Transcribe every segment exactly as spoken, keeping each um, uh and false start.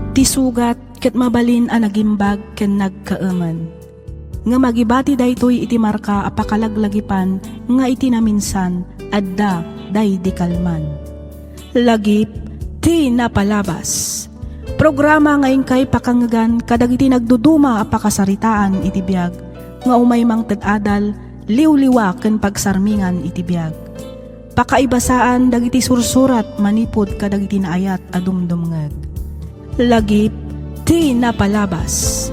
Ti sugat ket mabalin a nagimbag ken nagkaemen. Ngem agibati daytoy iti marka a pakalaglagipan nga iti naminsan adda daydi kalman. Lagip ti napalabas. Programa nga inkay pakangegan kadagiti nagduduma a pakasaritaan iti biag nga umay mangted adal, liwliwa ken pagsarmingan iti biag. Pakaibasaan dagiti sursurat manipud kadagiti naayat a dumdumngeg. Lagip ti napalabas.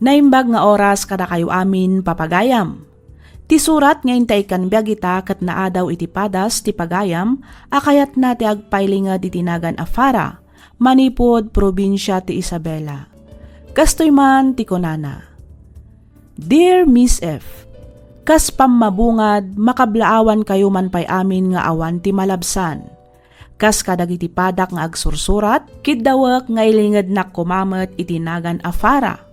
Naimbag nga oras kadakayo amin, papagayam. Ti surat nga intay kan biag ita ket naadaw iti padas ti pagayam a kayatna ti agpailinged iti nagan a Farah, manipud probinsia ti Isabela. Kastoy man ti kunana, Dear Miss F, kas pammabungad, makablaawankayo man pay amin nga awan ti malabsan. Kas kadagiti padak nga agsursurat, kiddawek nga ilingednak koma met iti nagan a Farah.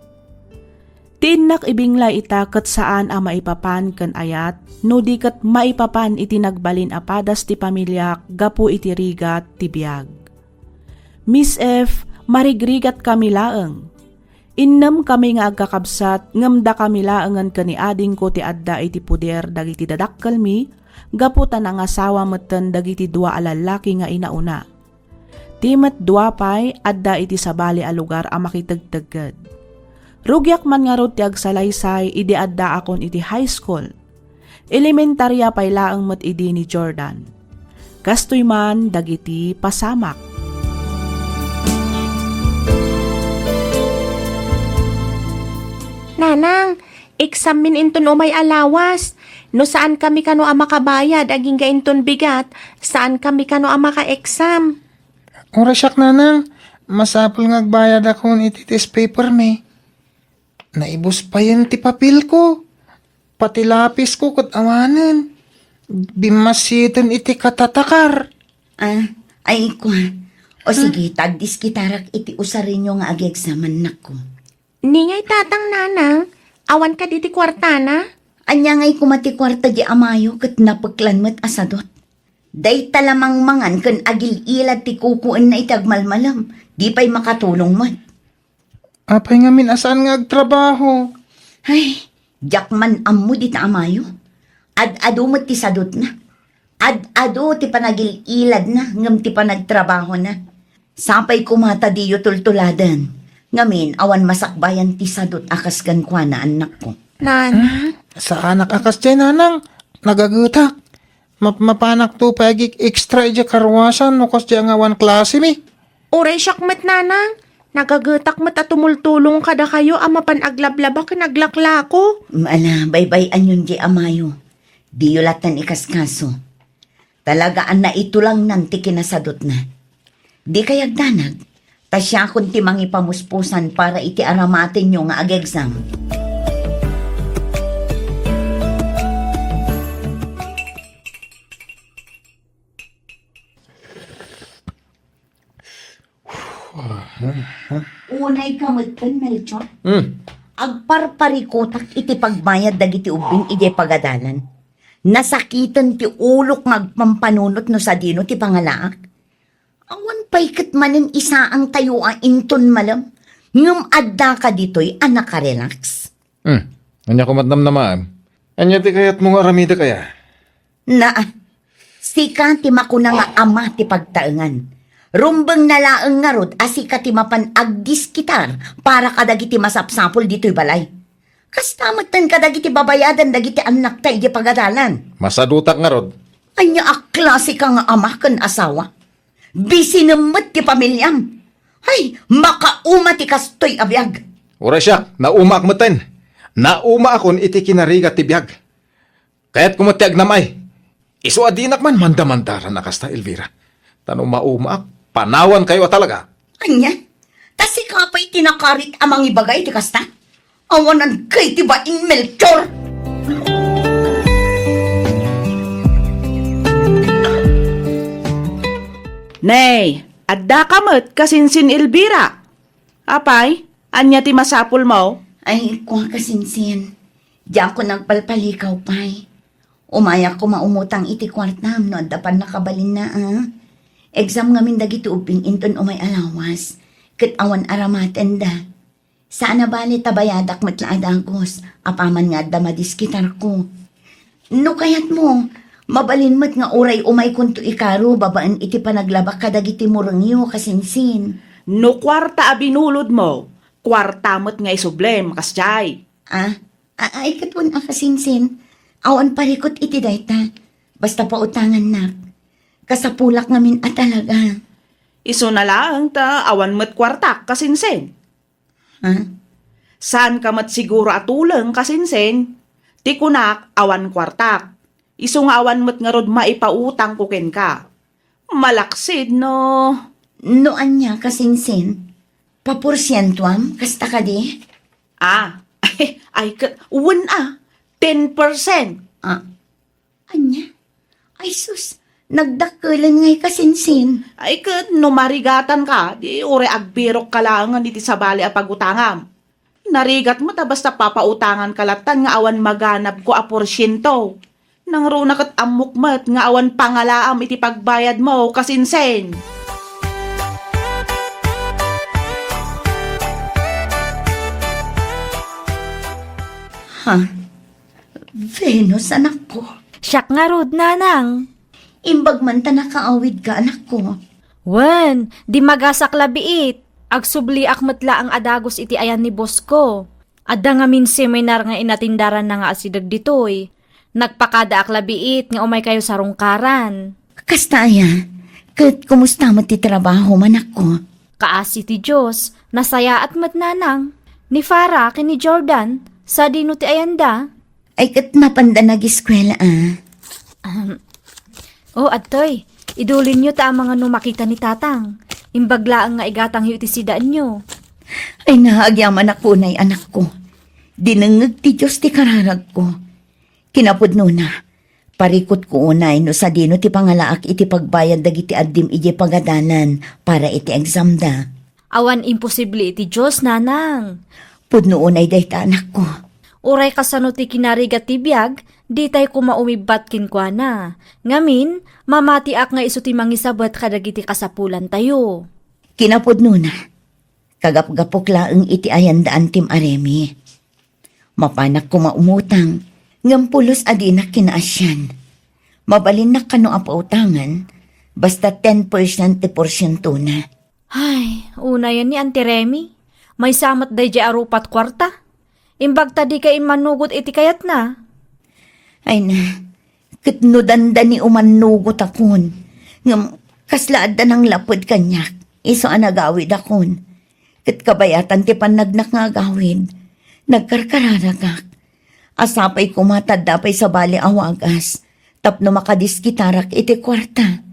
Ti innak ibinglay ita ket saan a maipapan ken ayat, no di ket maipapan iti nagbalin a padas ti pamiliak gapu iti rigat ti biag. Miss F, marigrigatkami laeng. Innemkami nga agkakabsat, ngem dakami laengen ken ni adingko ti adda iti poder dagiti dadakkelmi, gapu ta nangasawa metten dagiti dua a lallaki nga inauna. Ti met dua pay, adda iti sabali a lugar a makitegtegged. Rugiak man ngarud ti agsalaysay idi addaakon iti high school. Elementaria pay laeng met idi ni Jordan. Kastoy man dagiti pasamak. Nanang, exammin inton umay a lawas. No saankami kano a makabayad agingga inton bigat, saankami kano a maka-exam. Uray siak, nanang, masapul nga agbayadakon iti test papermi. Naibus payen ti papelko. Pati lapisko ket awanen. Bimmasiten iti katatakar. Ah, ay, kua. O sige, tagdiskitarak iti usarenyo nga agi-exam, annakko. Ni ngay tatang, nanang, awan kadi ti kuartana? Ania ngay koma ti kuarta di amayo ket napeklan met a sadut? Dayta la mangmangan ken agil-ilad ti kukuenna iti agmalmalem, di pay makatulong met. Apay ngamin a saan nga agtrabaho? Ay, diak man ammo dita amayo. Ad-ado met ti sadutna. Ad-ado ti panagil-iladna ngem ti panagtrabahona. Sapay koma ta diyo tultuladen. Ngamin, awan masakbayan ti sadut a kas kenkuana, annakko. Nana? Saanak a kasdiay, nanang. Nagagetak. Map-, mapanakto pay agik-extra idiay karuasan no kasdiay nga awan klasemi. Uray siak met, nanang. Nagagetak met a tumultulong kadakayo a mapan aglablaba ken aglaklako. Ala, baybay-anyon diay amayo. Diyo latta ikaskaso. Talaga a naitulangnan ti kinasadutna. Dikay agdanag, ta siakon ti mangipamuspusan para iti aramatenyo nga ag-exam. Unay ka met ken, Melchor. Hmm. Agparparikutak iti pagbayad dagiti ubbing idiay pagadalan. Nasakiten ti ulok nga agpampanunot no sadino ti pangalaak. Awan pay ket manen isaangtayo a inton malem, ngem addaka ditoy a nakarelax. Hmm. Ania koma ti namnamaem? Ania ti kayatmo nga aramidek aya? Naa, sika ti makuna nga ama ti pagtaengan. Rumbengna laeng ngarud a sika ti mapan agdiskitar para kadagiti masapsapul ditoy balay. Kasta metten kadagiti babayadan dagiti annakta idiay pagadalan. Masadutak ngarud. Ania a klasika nga ama ken asawa? Bisinem met ti pamiliam. Ay, makauma ti kastoy a biag. Uray siak, naumaak metten. Naumaakon iti kinarigat ti biag. Kayatko met ti agnam-ay. Isu a dinak man mandamandaran a kasta, Elvira. Ta no maumaak, panawankayo a talaga. Ania? Ta sika pay ti nakarit a mangibaga iti kasta? Awanan kay ti baing, Melchor! Nay, addaka met kasinsin, Elvira. Apay, ania ti masapulmo? Ay, kua kasinsin. Diakon agpalpalikaw pay. Umayak koma umutang iti kuartam no adda pannakabalinna, a. Exam ngamin dagiti ubbing inton umay a lawas, ket awan aramatenda. Saan a bale ta bayadak met la a dagus, apaman nga adda madiskitarko. No kayatmo, mabalin met nga uray umaykonto ikaro babaen iti panaglabak kadagiti murengyo, kasinsin. No kuarta a binulodmo, kuarta met nga isublem, kasdiay. Ah, a-, ay ket wen a, kasinsin, awan parikut iti dayta. Basta pautangannak. Kasapulak ngamin a talaga. Isuna laeng ta awan met kuartak, kasinsin. Ha? Saanka met siguro a tuleng, kasinsin. Ti kunak, awan kuartak. Isu nga awan met ngarud maipautangko kenka. Malaksid no. No ania, kasinsin? Paporsientuam, kasta kadi? Ah, ay ket, wen a, ten percent. Ah, ania? Ay sus, nagdakkelen ngay, kasinsin. Ay ket, no marigatanka, di uray agbirokka laengen iti sabali a pagutangam. Narigat met a basta papautanganka lattan nga awan maganabko a porsiento. Nangruna ket ammok met nga awan pangalaam iti pagbayadmo, kasinsin. Ha? Venus, anakko. Siak ngarud, nanang. Imbag man ta nakaawidka, anakko. Wen, di magasak la biit. Agsubliak met laeng a dagus iti ayan ni boss ko. Adda ngamin seminar nga inatindaranna nga asideg ditoy. Nagpakadaak la biit nga umaykayo sarungkaran. Kasta aya, ket kumusta met ti trabaho, manakko? Kaasi ti Dios, nasayaat met, nanang. Ni Farah ken ni Jordan, sadino ti ayanda? Ay, ket napanda nagiskuela, a. Ahem. O, adtoy, idulinyo ta amangan no makita ni Tatang. Imbag laeng nga igatangyo iti sidaenyo. Ay, naagyamanak unay, anakko. Dinengngeg ti Dios ti kararagko. Kinapudnona, parikutko unay no sadino ti pangalaak iti pagbayad dagiti addim idiay pagadanan para iti examda. Awan imposible iti Dios, nanang. Pudno unay dayta, anakko. Uray kasano ti kinarigat ti biag, ditay koma umibbat kenkuana. Ngamin, mamatiak nga isu ti mangisabet kadagiti kasapulantayo. Kinapudnona, kagapgapok laeng iti ayandaan ti Remi. Mapanak koma umutang, ngem pulos a dinak kinaasian. Mabalinnak kano a pautangan, basta ten percent ti porsientona. Ay, unayen ni Auntie Remy. Maysa met daydiay a rupat kuarta. Imbag ta dika immanugot iti kayatna. Ay na, ket no dandani umannugotakon, ngem kasla adda nanglaped kaniak, isu a nagawidakon. Ket kabayatan ti pannagnak nga agawid, nagkarkararagak. Sapay koma ta adda pay sabali a wagas tapno makadiskitarak iti kuarta.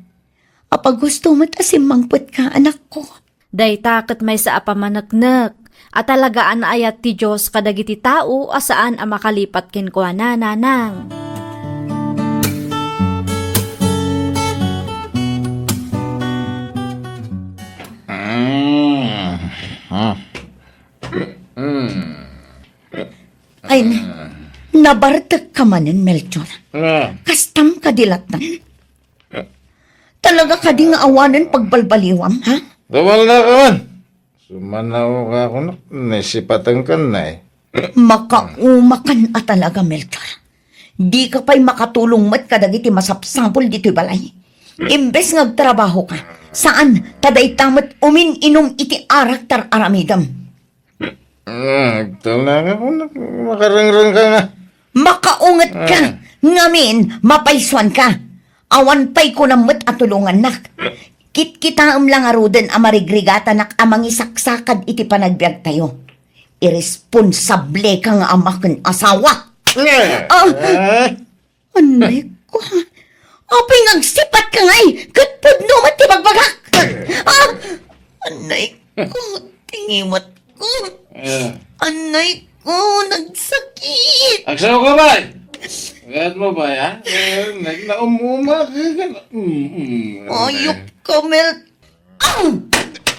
Apaggusto met a simmangpetka, anakko. Dayta ket maysa a pamaneknek a talaga a naayat ti Dios kadagiti tao a saan a makalipat kenkuana, nanang. Mm. Ah. Mm. Ay, na-, nabartekka manen, Melchor. Ah. Kastam kadi lattan? Talaga kadi nga awanen pagbalbaliwam, ha? Dumalnaka man. Sumanaoka kunak, naisipatenkan na eh. Makaumakan a talaga, Melchor. Dika pay makatulong met kadagiti masapsapul ditoy balay. Imbes nga agtrabahoka, saan ta dayta met umin-inum iti arak ti ar-aramidem. Ah, agtalnaka kunak, makarengrengka nga. Makaungetka, ah, ngamin, mapaysuanka. Awan pay kunam met a tulongannak. Kitkitaem la ngaruden a marigrigatanak a mangisaksakad iti panagbiagtayo. Iresponsableka nga ama ken asawa. Eh, ah, eh. Anay ko. Apay nga agsipatka ngay, ket pudno met ti bagbagak. Ah, anay ko, ti ngiwatko. Eh. Anay ko, nagsakit. Agsaoka, bay. Agayat mo, bay, ha? Eh, nag-, naumuma ka, ka, mm, mm. Ayop ka, Mel. Aw!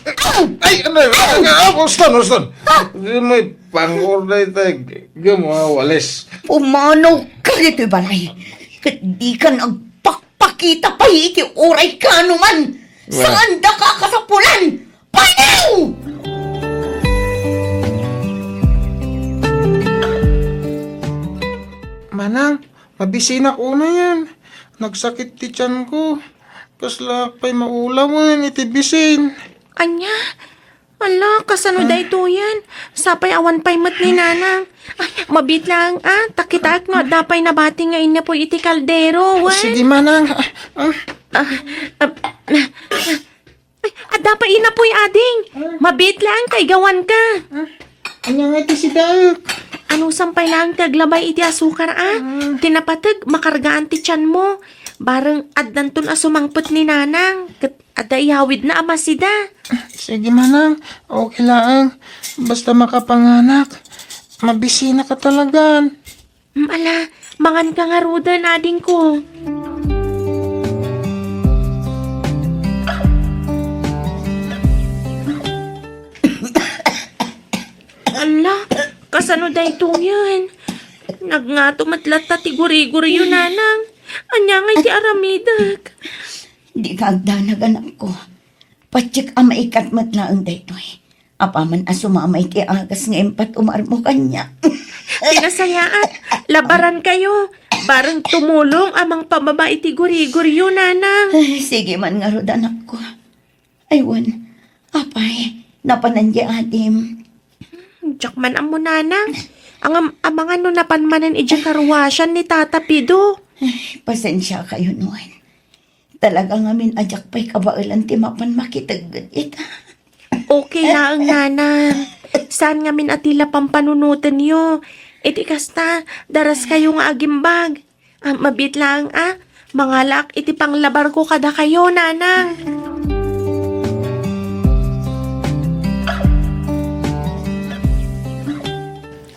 Aw! Ay, ano, ah, ah, Boston, Boston. Ah! Di may pangor na ito, eh. Gamo, ah, walis. Pumanaw ka ditoy balay. Ket dikan agpakpakita pay iti uray kanuman. Well. Saandaka a kasapulan! Paniw! Manang, mabisinak unayen. Nagsakit ti tianko. Kaslaak pay maulawen iti bisin. Ania? Ala, kasano daytoyen? Sapay awan pay met ni Nanang. Ay, mabiit laeng, a. Ta kitaek no adda pay nabati nga innapuy iti kaldero, wen? Sige, Manang. Ah, ah. Ah, ah, ah. Ay, adda pay innapuy, ading. Mabiit laeng ta igawanka. Ah, ania nga iti sidaek? Anusam pay laeng ti aglabay iti asukar, a? Ah. Ti napateg, makargaan ti tianmo. Bareng addanton a sumangpet ni Nanang. Ket adda iyawidna a masida. Sige, Manang. Okay laeng. Basta makapanganak. Mabisinak a talagan. Mm, ala, manganka ngaruden, adingko. Ala, kasano daytoyen? Nagngato met latta ti guriguriyo, Nanang. Ania nga iti aramidek? Dika agdanag, anakko. Patiek a maikkat met laeng daytoy. Apaman a sumama iti agas nga impatumar mo kaniak. Pinasayaat, labarankayo. Bareng tumulong a mangpababa iti guriguriyo, Nanang. Ay, sige man ngarud, anakko. Ay, wen, apay, napanan di adim. Diak man ammo, Nanang. Ngem, amangan no napan manen idiay karuasan ni Tata Pido. Ay, pasensiakayon, wen. Talaga ngamin a diak pay kabaelan ti mapan makitegged ita. Okay laeng, Nanang. Saan ngamin a ti la pampanunotenyo. Iti kasta, daraskayo nga agimbag. Ah, mabiit laeng, a. Mangalaak iti panglabarko kadakayo, Nanang.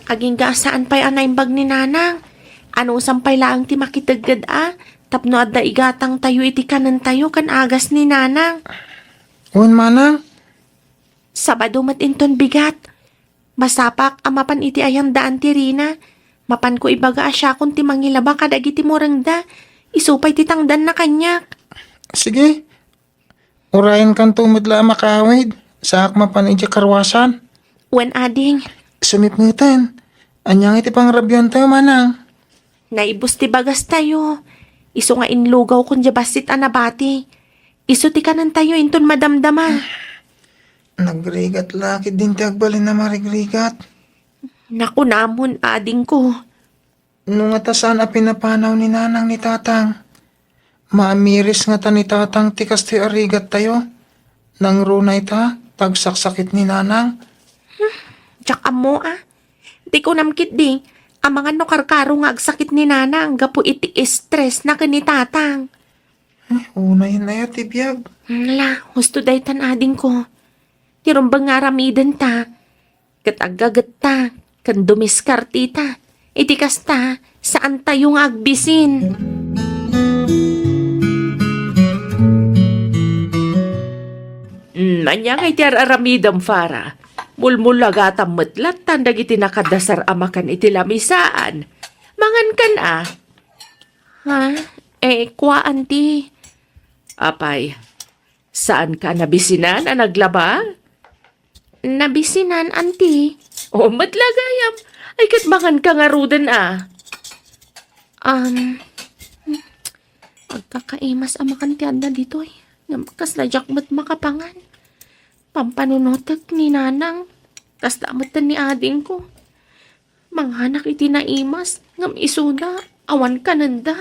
Agingga a saan pay a naimbag ni Nanang. Anusam pay laeng ti makitegged, a. Tapno adda igatangtayo iti kanentayo ken agas ni Nanang. Wen, Manang. Sabado met inton bigat. Masapak a mapan iti ayan da Auntie Rina. Mapanko ibaga a siakon ti mangilaba kadagiti murengda. Isu pay ti tangdanna kaniak. Sige. Urayenkanto met la a makaawid. Saak mapan idiay karuasan. Wen, ading. Sumipngeten. Ania nga iti pangrabiantayo, Manang? Naibus ti bagastayo. Isu nga inlugawkon diay bassit a nabati. Isu ti kanentayo inton madamdama. Nagrigat la ketdin ti agbalin a marigrigat. Nakunamon, adingko. No ngata saan a pinapanaw ni Nanang ni Tatang, maamiris ngata ni Tatang ti kastoy a rigattayo? Nangruna ita, ta agsaksakit ni Nanang. Hmm, diak ammo, a. Ti kunam ketdi, amangan no karkaro nga agsakit ni Nanang gapu iti stress na ken ni Tatang. Eh, unayen aya ti biag. Ala, husto daytan, adingko. Ti rumbeng nga aramidenta, ket aggagetta, ken dumiskarteta. Iti kasta, saantayo nga agbisin. Hmm, ania nga iti ar-aramidem, Farah? Mulmulagatam met lattan dagiti nakadasar a makan iti lamisaan. Mangankan a. Ha? Eh, kua, Auntie. Apay, saanka a nabisinan a naglaba? Nabisinan, Auntie. O, met la gayam. Ay, ket manganka ngaruden a. Um, agkakaimas a makan ti adda ditoy. Ngem kasla diak met makapangan. Pampanunotek ni Nanang. Kasta met ni adingko. Manganak iti naimas, ngem isuda, awan kanenda.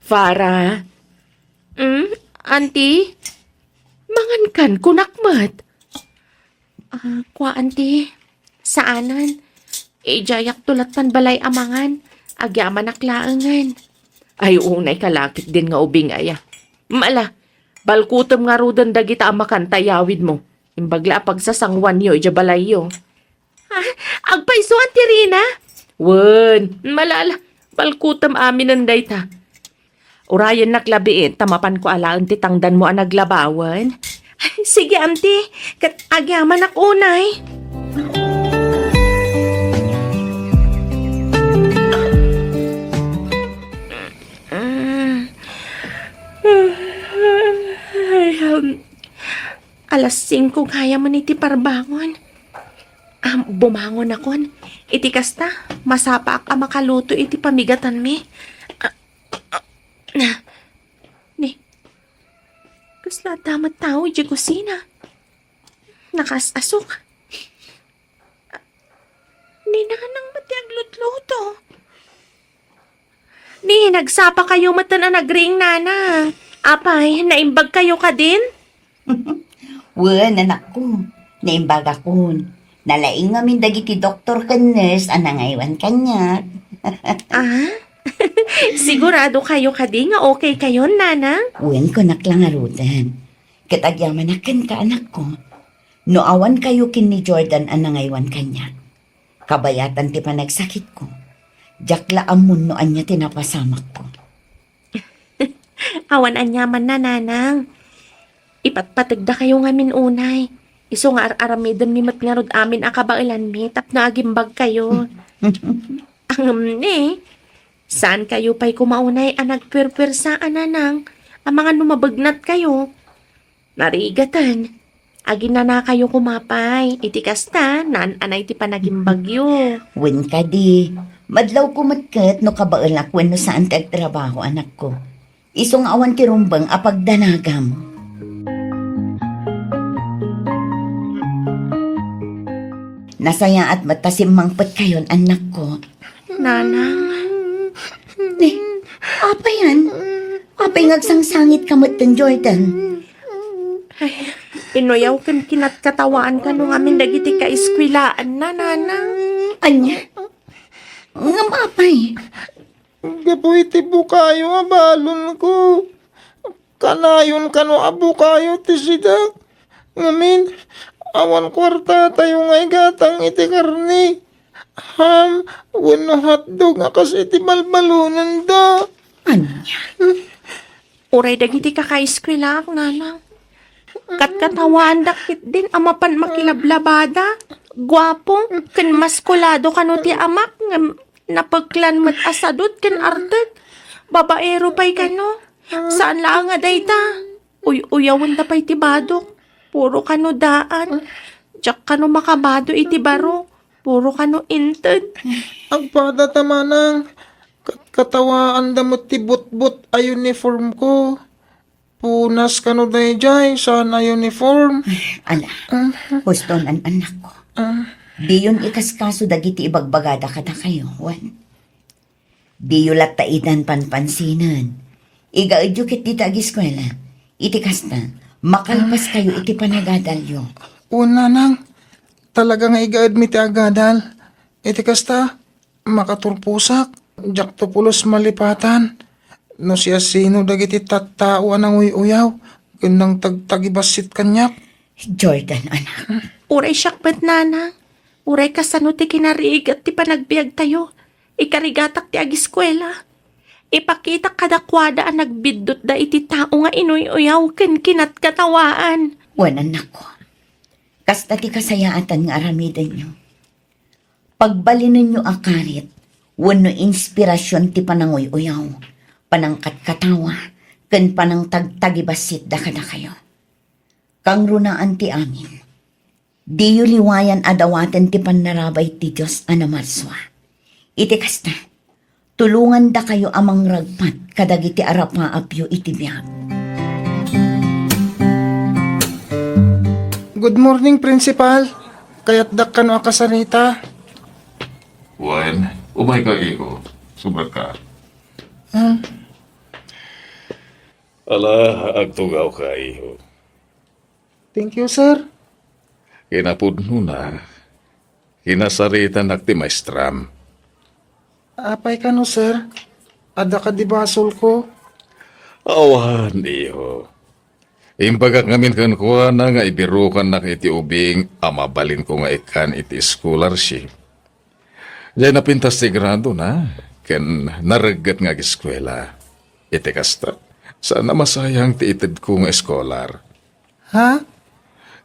Farah. Hmm, Auntie? Mangankan, kunak met. Ah, kua, Auntie. Saanen. Idiayakto lattan balay a mangan. Agyamanak laengen. Ay, unay ka la ketdin nga ubing aya. Mala, balkutem ngaruden dagita a makan ta iyawidmo. Imbag la a pagsasanguanyo idiay balayyo. Ha? Agpayso, Auntie Rina? Wen, mala, ala, balkutem aminen dayta. Urayennak labiin, ta mapanko alaen ti tangdanmo a naglabawen. Sige, Auntie. Ket agyamanak unay. Alas singko gayam iti parbangon. Ah, bumangonakon. Iti kasta, masapaak a makaluto iti pamigatanmi. Ah, ah, na, ni, kasla adda met tao iti kusina. Nakaas-asok. Ni Nanang met ti aglutluto. Ni, nagsapakayo metten a nagriing, Nanang. Apay, naimbagkayo kadin? Wen, anakko. Naimbagakon. Nalaing ngamin dagiti doktor ken nurse a nangaywan kaniak. Ah? Siguradokayo kadi nga okaykayon, Nanang? Wen, kunak la ngaruden. Ket agyamanak kenka, anakko. No awankayo ken ni Jordan a nangaywan kaniak, kabayatan ti panagsakitko. Diak la ammon no ania ti napasamakko. Awan aniamanna, Nanang. Ipatpategdakayo ngamin unay. Isu nga ar-aramidenmi met ngarud amin a kabaelanmi tapno agimbagkayo. Ngem ni, saankayo pay koma unay a nagpuerpuersa a, Nanang, amangan no mabegnatkayo. Narigaten, aginanakayo koma pay. Iti kasta, naan-anay ti panagimbagyo. Wen kadi, madlawko met ket no kabaelak wenno saan ti agtrabaho, anakko. Isu nga awan ti rumbeng a pagdanagam. Nasayaat met ta simmangpetkayon, annakko. Nanang. Ni, apay yan? Apay nga agsangsangitka metten, Jordan? Ay, inuyaw ken kinatkatawaan kano ngamin dagiti kaeskuelaanna, Nanang. Ania? Ngem apay? Gapu iti bukayo a balonko. Kanayon kano a bukayo ti sidak. Ngamin, awan kuartatayo nga igatang iti karne, ham, wenno hotdog a kas iti balbalonenda. Ania? Uray dagiti kakaeskuelaak, Nanang. Katkatawaandak ketdin a mapan makilablabada, guapo, ken maskulado kano ti amak, ngem napeklan met a sadut ken artek. Babaero pay kano. Saan laeng a dayta. Uy-uyawenda pay ti badok. Puro kano daan. Diak kano makabado iti baro. Puro kano inted. Agpada ta manang. Kat-, katawaanda met ti butbut a uniform ko. Punas kano daydiay, saan a uniform. Ala, husto nan annakko. Ah. Diyon ikaskaso dagiti ibagbagada kadakayo, wen? Diyo latta idan panpansinen. Igaedyo ket dita agiskuela. Iti kasta, makalpaskayo iti panagadalyo. Wen, Nanang, talaga nga igaedmi ti agadal. Iti kasta, makaturposak. Diakto pulos malipatan. No siasino dagiti tattao a nanguy-uyaw ken nangtagtagibassit kaniak. Jordan, anak. Uray siak met, Nanang. Uray kasano ti kinarigat ti panagbiagtayo. Ikarigatak ti agiskuela. Ipakitak kadakuada a nagbiddutda iti tao nga inuy-uyaw ken kinatkatawaan. Wen, annakko. Kasta ti kasayaatan nga aramidenyo. Pagbalinenyo a karit wenno inspirasion ti pananguy-uyaw, panangkatkatawa, ken panangtagtagibassit da kadakayo. Kangrunaan ti amin. Diyo liwayan a dawaten ti pannarabay ti Dios a namarsua. Iti kasta, tulongandakayo a mangragpat kadagiti arapaapyo iti biag. Good morning, Principal. Kayatdak kano a kasarita. Wen, umayka, iho. Sumatka. Ah. Ala, agtugawka, iho. Thank you, sir. Kinapudnona, kinasaritanak ti maestram. Apay kano, sir? Adda kadi basolko? Awan, iho. Imbagak ngamin kenkuana nga ibirukannak iti ubing a mabalinko nga ikkan iti scholarship. Diay napintas ti gradona, ken naregget nga agiskuela. Iti kasta, saan a masayang ti itedko nga eskolar. Ha?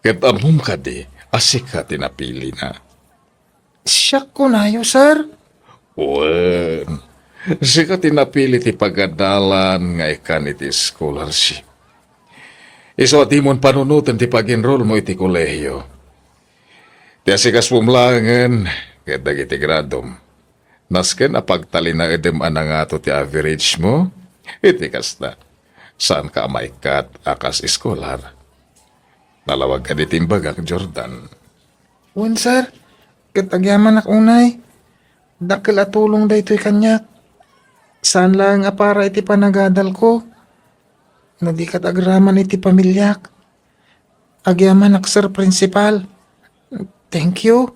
Ket ammom kadi a sika ti napilina. Siak kunayo, sir? Wen, sika ti napili ti pagadalan nga ikkan iti scholarship. Isu a dimon panunoten ti pag-enrollmo iti kolehio. Ti asikasuom laengen ket dagiti gradom. Nasken a pagtalinaedem a nangato ti averagemo, iti kasta, saanka a maikkat a kas eskolar. Nalawag kadi ti imbagak, Jordan. Wen, sir. Ket agyamanak unay. Dakkel a tulong daytoy kaniak. Saan laeng a para iti panagadalko. No di ket agraman iti pamiliak. Agyamanak, Sir Principal. Thank you.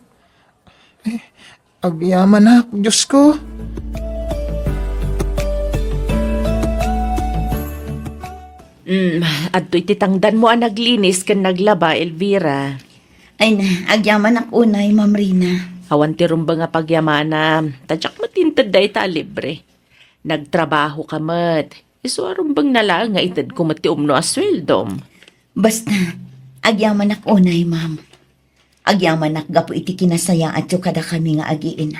Eh, agyamanak, Diyos ko. Mm, adtoy ti tangdanmo a naglinis ken naglaba, Elvira. Ay na, agyamanak unay, Ma'am Rina. Awan ti rumbeng a pagyamana, ta diak met inted dayta a libre. Nagtrabaho ka met. Isu a rumbeng na laeng nga itedko met ti umno a sueldom. Basta, agyamanak unay, ma'am. Agyamanak gapu iti kinasayaatyo kadakami nga agiina.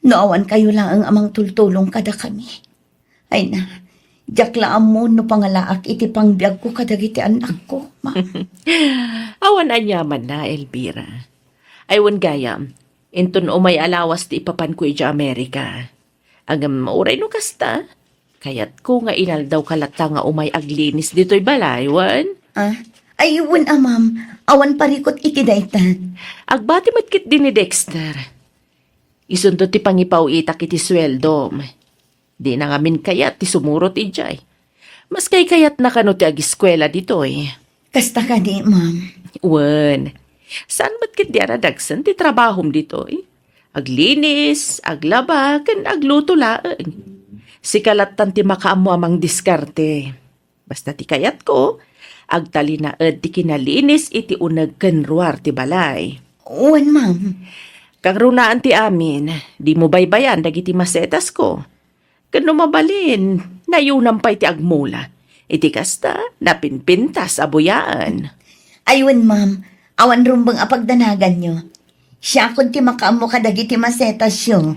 No awan kayo laeng a mangtultulong kadakami. Ay na, diak la ammo no pangalaak iti pangbiagko kadagiti annakko, ma'am. Awan aniamanna, Elvira. Ay, wen gayam, inton umay a lawas ti ipapanko idiay Amerika. Ngem uray no kasta, kayatko nga inaldawka latta nga umay aglinis ditoy balay, wen? Ah, ay, wen a, ma'am. Awan parikut iti dayta. Agbati met ketdi ni Dexter. Isunto ti pangipaw-itak iti sueldom. Dina ngamin kayat ti sumurot idiay. Mas kaykayatna kano ti agiskuela ditoy. Kasta kadi, ma'am? Wen, saan met ketdi a nadagsen ti trabahom ditoy? Aglinis, aglaba, ken agluto laeng. Sika lattan ti makaammo a mangdiskarte. Basta ti kayatko, agtalinaed ti kinalinis iti uneg ken ruar ti balay. Wen, ma'am. Kangrunaan ti amin, dimo baybayan dagiti masetasko. Ken no mabalin, nayunam pay ti agmula. Iti kasta, napinpintas a buyaan. Ay, wen, ma'am. Awan rumbeng a pagdanaganyo. Siakon ti makaammo kadagiti masetasyo.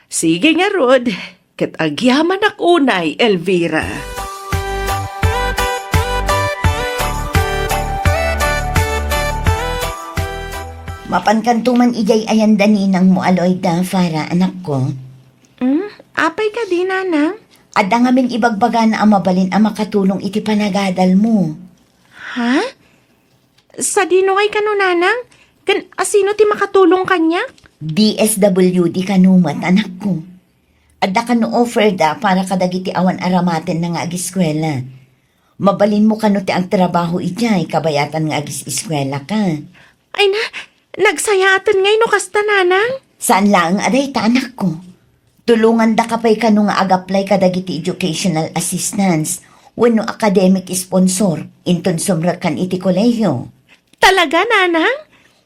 Sige ngarud, ket agyamanak unay, Elvira. Mapankanto man idiay ayan da ninangmo a Loida, Farah, anakko. Hmm? Apay kadi, nanang? Adda ngamin ibagbagana a mabalin a makatulong iti panagadalmo. Ha? Sadino ngay kano, nanang? Ken asino ti makatulong kaniak? D S W D kano met, anakko. Adda kano offer da para kadagiti awan aramatenna nga agiskuela. Mabalinmo kano ti agtrabaho idiay kabayatan nga agis-eskuelaka. Ay na, nagsayaaten ngay no kasta, nanang? Saan laeng a dayta, anakko. Tulongandaka pay kano nga ag-apply kadagiti educational assistance wenno academic sponsor inton sumrekkan iti kolehiyo. Talaga, nanang?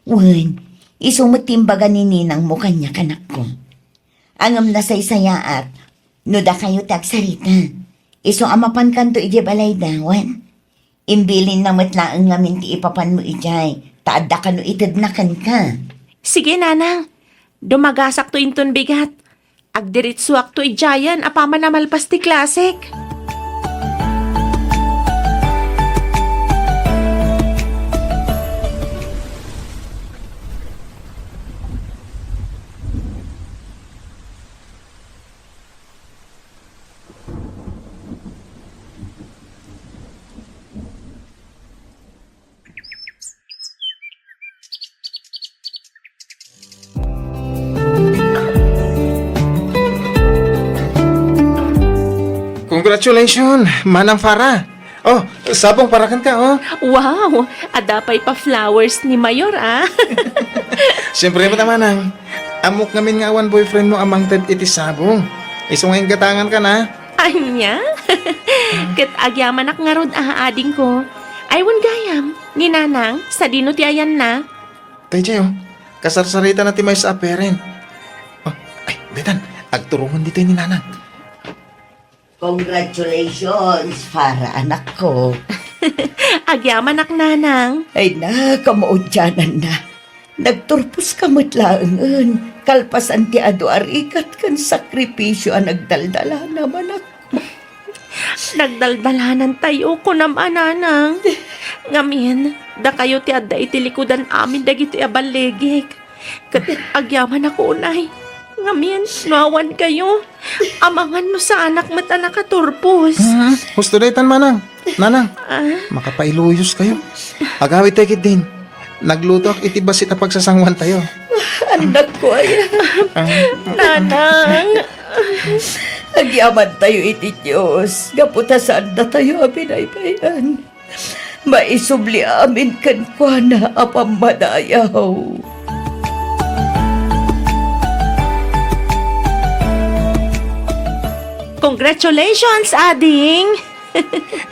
Wen, isu met ti imbaga ni ninangmo kaniak, anakko. Ngem nasaysayaat no dakayo ti agsarita. Isu a mapankanto idiay balayda, wen, imbilinna met laeng ngamin ti ipapanmo idiay, ta adda kano itedna kenka. Sige, nanang. Dumagasakto inton bigat. Agdiritsuakto idiayen apaman a malpas ti klasek. Congratulations, Manang Farah. Oh, sabong para kenka, oh. Wow! Adda pay pa flowers ni Mayor, ah. Siyempre met, Manang. Ammok ngamin nga awan boyfriend mo a mangted iti sabong. Isu nga inggatangan ka na. Ania? Ket agyamanak ngarud a adingko. Ay, wen gayam, ni Nanang, sadino ti ayanna? Tay Jay, oh. Kasarsaritana ti maysa a parent. Oh, ay, daytan, agturongen ditoy ni Nanang. Congratulations, Farah, anakko. Agyamanak, Nanang. Ay na, kamaudiananna. Nagturpos ka met laengen, kalpasan ti adu a rigat ken sakripisio a nagdaldalana, manakko. Nagdaldalanantayo, kunam a, nanang. Ngamin, dakayo ti adda iti likudan amin dagitoy a balligik. Ket agyamanak unay. Ngamin, no awan kayo, amangan no saanak met a nakaturpos. Hmm, husto daytan, manang. Nanang, ah? Makapailuyos kayo. Agawid tayo ketdin. Naglutoak iti bassit a pagsasanguantayo. Annakko aya. Ah. Nanang. Agyamantayo iti Dios, gapu ta saandatayo a binaybay-an. Maisubli amin kenkuana a pammadayaw. Congratulations, ading!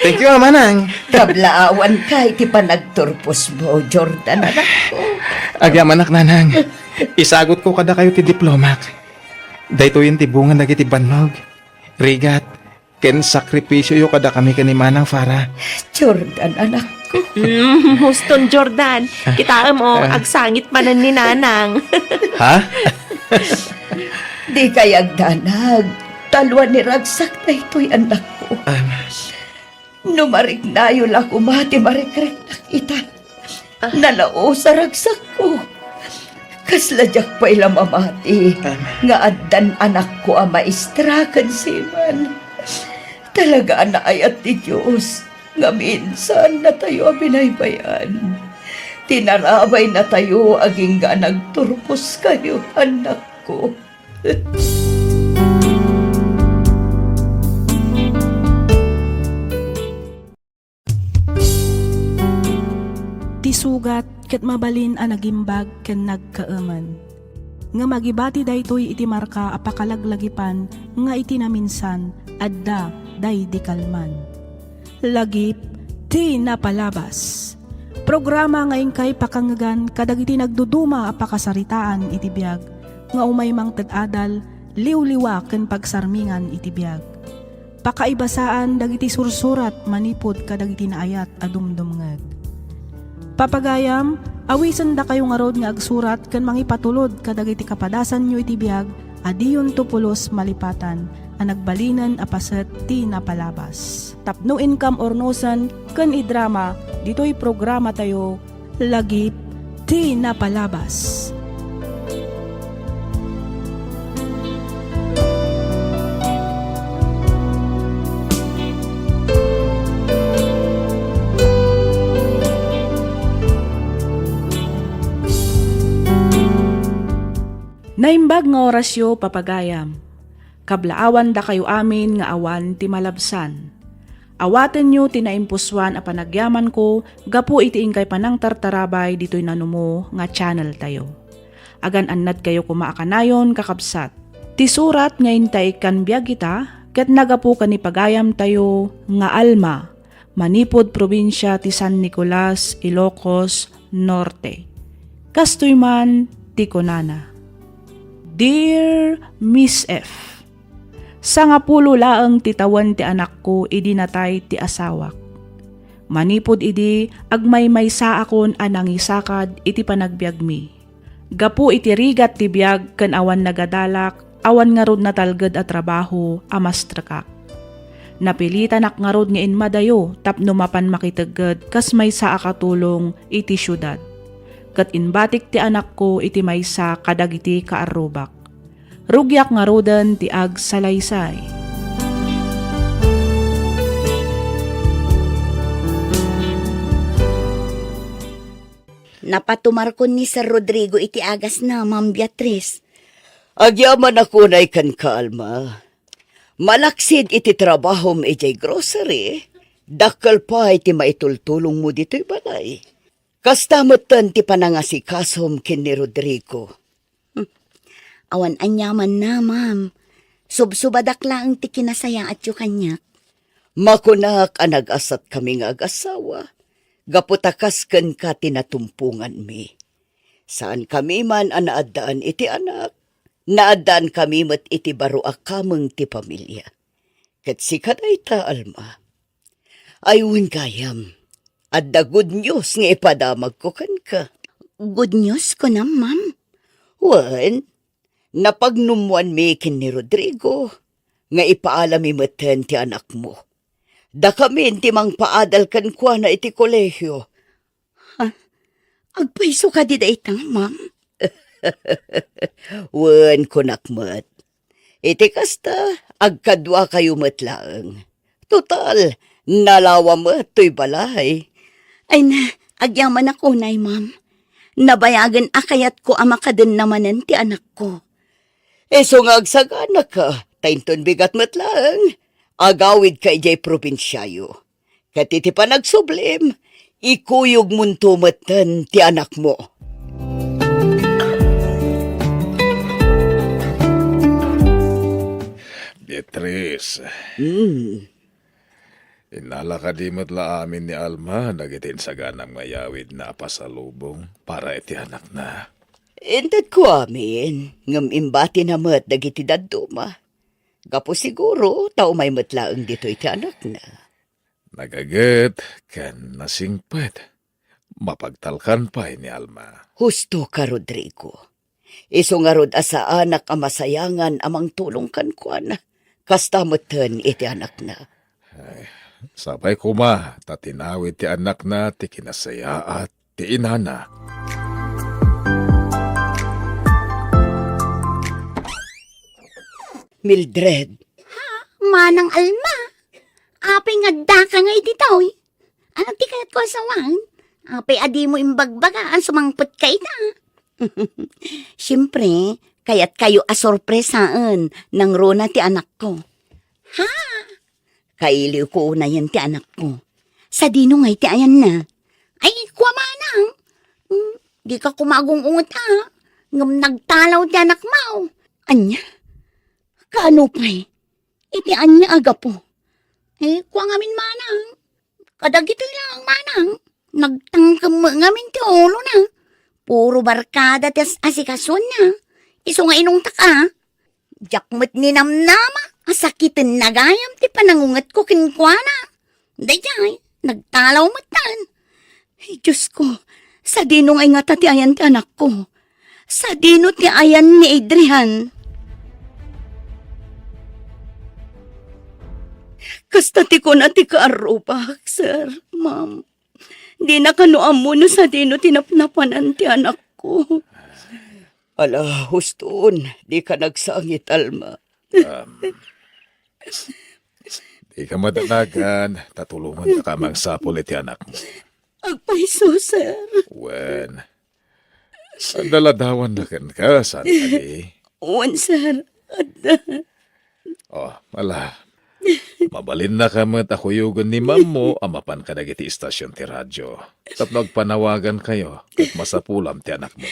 Thank you, a, manang. Kablaawanka iti panagturposmo, Jordan, anakko. Agyamanak, nanang. Isagutko kadakayo ti diplomak. Daytoyen ti bunga dagiti bannog, rigat, ken sakripisioyo kadakami ken ni Manang Farah. Jordan, anakko. Mm, huston, Jordan. Kitaem, o, ah, agsangit manen ni Nanang. Ha? Dikay agdanag. Talua ni ragsak daytoy, annakko. Ah. No mariknayo la koma ti marikriknak ita. Ah. Nalaus a ragsakko. Kasla diak pay la mamati, ah, nga addan anakko a maestra ken seaman. Talaga a naayat ti Dios nga minsan natayo a binaybay-an. Tinarabaynatayo agingga a nagturposkayo, annakko. Ti sugat ket mabalin a nagimbag ken nagkaemen. Ngem agibati daytoy iti marka a pakalaglagipan nga iti naminsan, adda daydi kalman. Lagip ti napalabas. Programa nga inkay pakangngegan kadagiti nagduduma a pakasaritaan iti biag nga umay mangted adal, liwliwa ken pagsarmingan iti biag. Pakaibasaan dagiti sursurat manipud kadagiti naayat a dumdumngeg. Papagayam, awisendakayo ngarud nga agsurat ken mangipatulod kadagiti kapadasanyo iti biag a diyonto pulos malipatan a nagbalinen a paset ti napalabas. Tapno inkam urnosen ken idrama ditoy programatayo, Lagip ti Napalabas. Naimbag nga orasyo, papagayam. Kablaawandakayo amin nga awan ti malabsan. Awatenyo ti naimpusoan a panagyamanko gapu iti inkay panangtartarabay ditoy nanumo nga channeltayo. Agan-annadkayo koma a kanayon, kakabsat. Ti surat nga inta ikkan biag ita ket nagapu ken ni pagayamtayo nga Alma, manipud probinsia ti San Nicolas, Ilocos Norte. Kastoy man ti kunana, Dear Miss F, sangapulo laeng ti tawen ti anakko idi natay ti asawak. Manipud idi, agmaymaysaakon a nangisakad iti panagbiagmi. Gapu iti rigat ti biag ken awan nagadalak, awan ngarud natalged a trabaho a mastrekak. Napilitanak ngarud nga inmadayo tapno mapan makitegged kas maysa a katulong iti siudad. Ket imbatik ti anakko iti maysa kadagiti kaarrubak. Rugiak ngaruden ti agsalaysay. Napatumarkon ni Sir Rodrigo iti agasna, Ma'am Beatriz. Agyamanak unay kenka, Alma. Malaksid iti trabahom idiay grocery, dakkel pay ti maitultulongmo ditoy balay. Kasta metten ti panangasikasom ken ni Rodrigo. Hmm. Awan aniamanna, ma'am. Subsubadak laeng ti kinasayaatyo kaniak. Makunak a nagasatkami nga agasawa, gapu ta kas kenka ti natumponganmi. Saankami man a naaddaan iti anak, naaddaankami met iti baro a kameng ti pamilia. Ket sika dayta, Alma. Ay, wen gayam, adda good news nga ipadamagko kenka. Good news, kunam, ma'am? Wen, napagnummoanmi ken ni Rodrigo nga ipaalami metten ti anakmo. Dakamin ti mangpaadal kenkuana iti kolehio. Ha? Agpayso kadi dayta, ma'am? Wen, kunak met. Iti kasta, agkaduakayo met laeng. Total, nalawa met toy balay. Ay na, agyamanak unay, ma'am. Nabayagen a kayatko a makadenna manen ti anakko. Isu nga agsaganaka, ta inton bigat met laeng, agawidka idiay probinsiayo. Ket iti panagsublim, ikuyogmonto metten ti anakmo. Beatriz, Hmm. Innala kadi met la amin ni Alma dagiti insaganam nga yawidna a pasalubong para iti anakna? Intedko amin, ngem imbatina met dagiti dadduma. Gapu siguro ta umay met laeng ditoy ti anakna. Nagaget ken nasingpet. Mapagtalkan pay ni Alma. Husto ka, Rodrigo. Isu ngarud a saanak a masayangan a mangtulong kenkuana. Kasta metten iti anakna. Ay, sapay koma ta tinawid ti anakna ti kinasayaat ti inana. Mildred. Ha? Manang Alma? Apay nga addaka ngay ditoy? Ano ti kayatko a sawen? Apay a dimo imbagbaga a sumangpetka ita? Siempre, kayatkayo a sorpresaen nangruna ti anakko. Ha? Kailiwko unayen ti anakko. Sadino ngay ti ayanna? Ay, kua manang. Hmm, dika koma agung-unget a. Ngem nagtalaw ti anakmo. Ania? Kaano pay? Iti ania a gapu? Eh, kua ngamin manang. Kadagitoy laeng manang. Nagtangkem met ngamin ti ulona. Puro barkada ti as-asikasuanna. Isu nga inungtak a. Diak met ninamnama a sakitenna gayam ti panangungetko kenkuana. Daydiay, nagtalaw metten. Ay, Diosko, sadino ngay ngata ti ayan ti anakko? Sadino ti ayan ni Adrian? Kasta ti kuna ti kaarrubak, sir, ma'am. Dina kano ammo no sadino ti napnapanan ti anakko. Ala, huston, dika nagsangit, Alma. Um, dika madanagan, ta tulongannaka a mangsapul iti anakmo. Agpayso, sir. Wen, adda ladawanna kenka, saan kadi? Wen, sir. Adda. Oh, ala. Mabalinnaka met a kuyogen ni mammo a mapan kadagiti istasion ti radio tapno agpanawagankayo ket masapulam ti anakmo.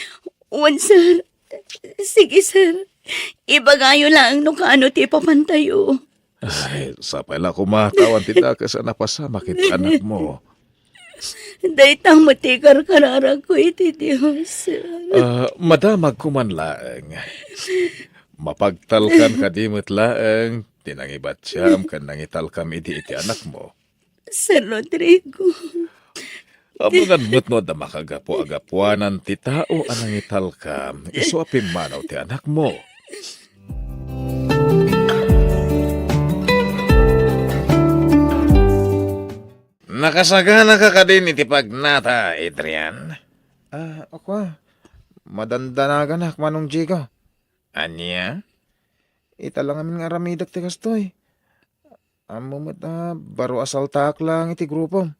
Wen, sir. Sige, sir. Ibagayo laeng no kaano ti ipapantayo. Ay, sapay la koma ta awan ti dakes a napasamak iti anakmo. Dayta met ti karkararagko iti Dios. Ah, madamagko man laeng. Mapagtalkan kadi met laeng ti nangibatiam ken nangitalkam idi iti anakmo. Sir Rodrigo. Amangan met no adda makagapu a gapuanan ti tao a nangitalkam isu a pimmanaw ti anakmo. Nakasaganaka kadin iti pagnata, Adrian? Ah, ako, ah. Madandanaganak, Manong Jigo. Ania? Ita la ngamin nga aramidek ti kastoy. Ammo met a baro a saltaak laeng iti grupom.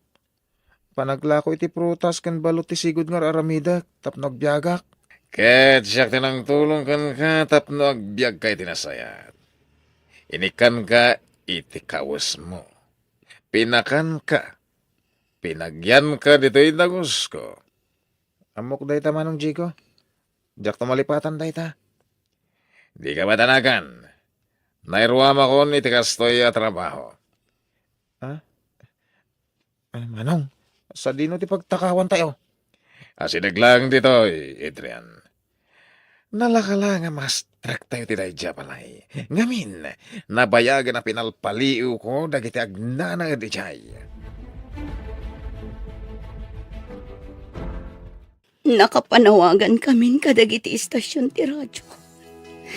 Panaglako iti prutas ken balud ti sigud nga ar-aramidek tapno agbiagak. Ket siak ti nangtulong kenka tapno agbiagka iti nasayaat. Inikkanka iti kawesmo. Pinakanka. Pinagyanka ditoy dagusko. Ammok dayta, Manong Jigo. Diakto malipatan dayta. Dika madanagan. Nairuamakon iti kastoy a trabaho. Ah? Ay, Manong, sadino ti pagtakawantayo? Asideg laeng ditoy, Adrian. Nalaka la nga mastrek tayo ti daydiay a balay. Ngamin, nabayagen a pinalpaliiwko dagiti agnanaed idiay. Nakapanawagankamin kadagiti istasion ti radio.